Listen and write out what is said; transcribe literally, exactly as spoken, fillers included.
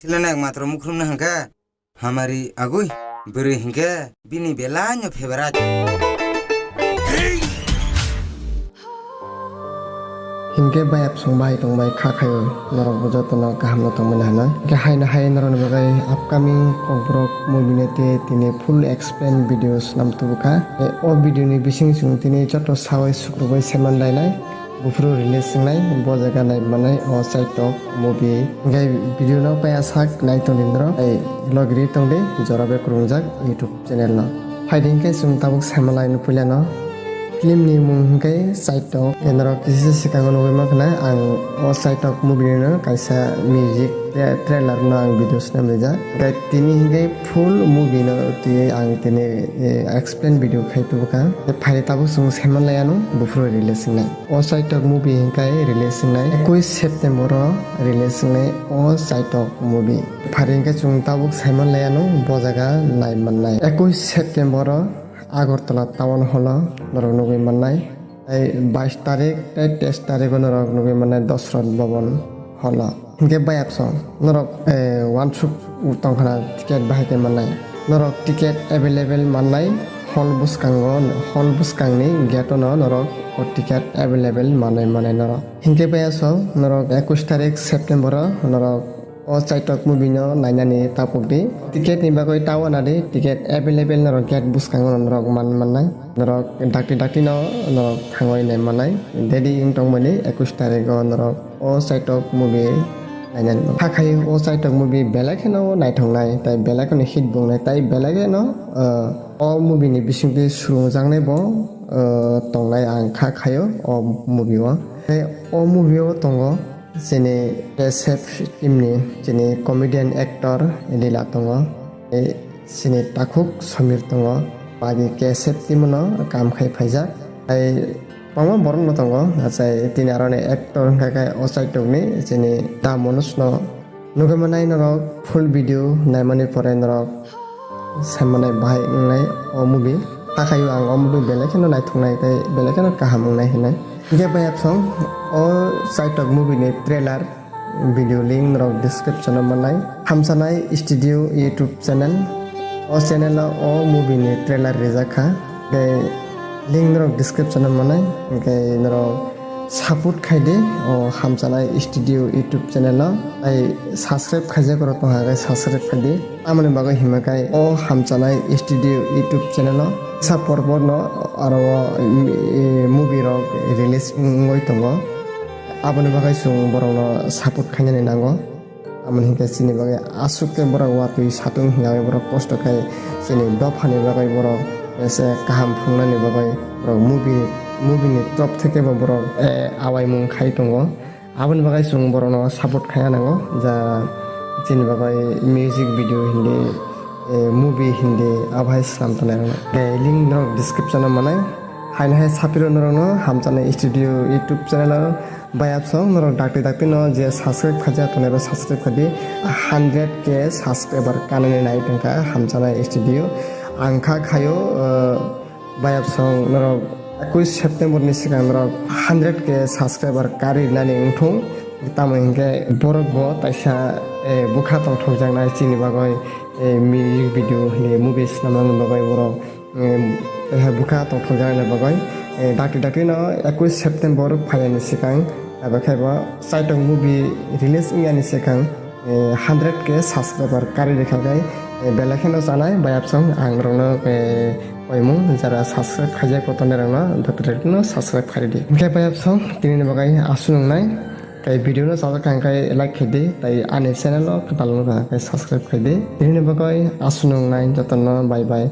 Silena ekmatro mukhrum na hwnkhe hamari agwi, bwrwi hwnkhe bini belai no favorite. Hinkhe bayap song bai tong bai kha khayo, norok bo joto no kaham no tong mani hwnwi. Hinkhe haino hai norok ni bagwi upcoming Kokborok movie ni tei tini full explain video swnam tubu kha. Tei o video ni bising chwng tini joto sawi sukrubui seman lainai. Buphuru release wngnai, bo jaga nai manai o Chaitok movie. Hinkhe video no paya sak nai tongdi norok. Tei logiri tongdi, jora bai kwrwngjak YouTube channel no. Phaidi hinkhe chwng tabuk sama lai no puila no. Film ni mung hinkhe Chaitok. Tei norok kisa swkango nugwi mankha na ang o Chaitok movie no kaisa music tra-, trailer no ang video swnam rijak. Hinkhe tini hinkhe full movie no twi ang tini, eh, explain video khai tubu kha. Tei phaidi tabuk chwng sama lai ano buphuru release wngnai. O Chaitok movie hinkhe release wngnai ekush September o release wngnai o Chaitok movie. Phari hinkhe chwng tabuk saiman lai ano bo jaga nai mannai. Ekush September o Agartala Town Hall o norok nugwi mannai. Tei bais tarik tei teis tarik o norok nugwi mannai Dosrot Bhavan Hall o. Hinkhe bayap song norok, eh, wansuk tongkhana ticket bahai khe mannai. Norok ticket available mannai hall bwskango, hall bwskangni gate o no norok o ticket available manwi manai norok. Hinkhe bayap song norok ekush tarik September o norok o Chaitok movie no nainani tapukdi. Ticket ni bagwi tawana di, ticket available norok gate bwskango norok man mannai. Norok dakti dakti no norok thangwi nai mannai. Ready wng tongmani ekush tarik o norok o Chaitok movie nainani. Hakhayo o Chaitok movie belai kheno naithoknai, tei belai kheno hit bo wngnai, tei belai kheno, uh, o movie ni bisingtwi swrwngjaknai bo, uh, tongnai ang kha khayo o movie o. Tei o movie o tongo chini K S F team ni chini comedian actor Lila tongo. Tei chini takhuk Samir tongo, bagi K S F team no kam khai phaijak. Tei kwbangma borok no tongo, achai tini aro ni actor wngkha khe o Chaitok ni chini Da Manoj no nugwi manai norok full video naimani pore norok saimanai bahai wngnai o movie. Hakhayo ang o movie belai kheno naithoknai tei belai kheno kaham wngnai hinwi. Hinkhe bayap song o Chaitok movie ni trailer video link norok description o manai. Hamsanai Studio YouTube channel. O channel o o movie ni trailer rijak kha. Tei link norok description o manai. Hinkhe norok support khaidi o Hamsanai Studio YouTube channel o. Tei subscribe khaijak rok tongkha khe subscribe khaidi. Tamoni bagwi hima khe o Hamsanai Studio YouTube channel o sa porbo no aro o, e, movie rok release wngwi tongo. Aboni bagwi chwng borokno support khainani nango. Tamoni hinkhe chini bagwi aswk khe borok watwi satung hinwi borok kosto khai chini dophani bagwi borok ese kaham phungnani bagwi borok movie, movie ni top theke bo borok, eh, awaimung khai tongo. Aboni bagwi chwng borokno support khaina nango, ja chini bagwi music video hindi, eh, movie hindi, abo hai swnam tongnai rokno. Eh, link norok description o manai. Haino hai sapiro norokno Hamsanai Studio YouTube channel o bayap song norok dakti dakti no je subscribe khaijak tongnai bo subscribe khaidi. Hundred K subscriber kanani nai tongkha Hamsanai Studio. Ang kha khayo, eh, bayap song norok ekush September ni swkang norok hundred K subscriber kari nani wngthung. Tamo hinkhe borok bo taisa, eh, bwkha tongthokjaknai chini bagwi, eh, music video hwnwi movie swnamnani bagwi borok, eh, bwkha tongthokjaknani bagwi, eh, dakti dakti no ekush September phaiyani swkang abo khe bo Chaitok movie release wngyani swkang eh, hundred K subscriber kari rikha khe, eh, belai kheno chanai bayap song ang rokno, eh, koimung jara subscribe khaijak kotorni rokno dakti dakti no subscribe khaidi. Hinkhe bayap song tini ni bagwi aswk wngnai, tei video no chajak kha hinkhe like khaidi, tei ani channel o kwtal wngkha hinkhe subscribe khaidi. Tini ni bagwi aswk wngnai jotono bye bye.